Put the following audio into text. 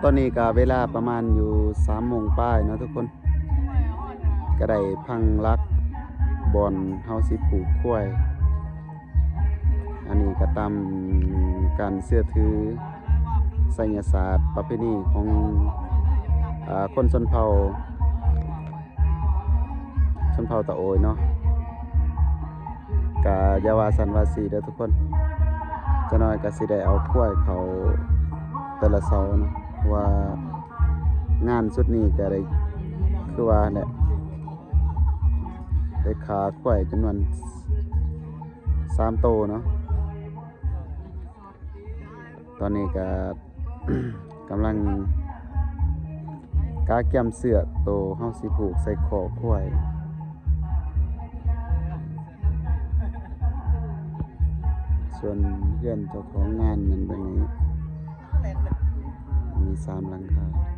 ຕອນນີ້ກະເວລາປະມານຢູ່ສາມໂມງປາຍເນາະທຸກຄົນ ກະໄດ້ພັງຫຼັກບ່ອນເຮົາຊິຜູກຄວາຍ. ອັນນີ້ກະຕາມການເຊື່ອຖືໄສຍະສາດປະເພນີຂອງ ອາ ຄົນຊົນເຜົ່າ ຊົນເຜົ່າຕາໂອຍເນາະ. ກະຢ່າວ່າຊັ້ນວ່າຊີ້ເດີທຸກຄົນ ຈັກໜ້ອຍກະຊິໄດ້ເອົາຄວາຍເຂົ້າແຕ່ລະເສົາເນາະ ເພາະວ່າງານຊຸດນີ້ກະໄດ້ ຄືວ່າແຫຼະ ໄດ້ຂ້າຄວາຍຈຳນວນສາມໂຕເນາະ. ຕອນນີ້ກະ ກຳລັງກະກຽມເຊືອກໂຕເຮົາຊິຜູກໃສ່ຄໍຄວາຍ. ສ່ວນເຮືອນເຈົ້າຂອງງານນັ້ນເບິ່ງນີ້ ມີສາມຫຼັງຄາ.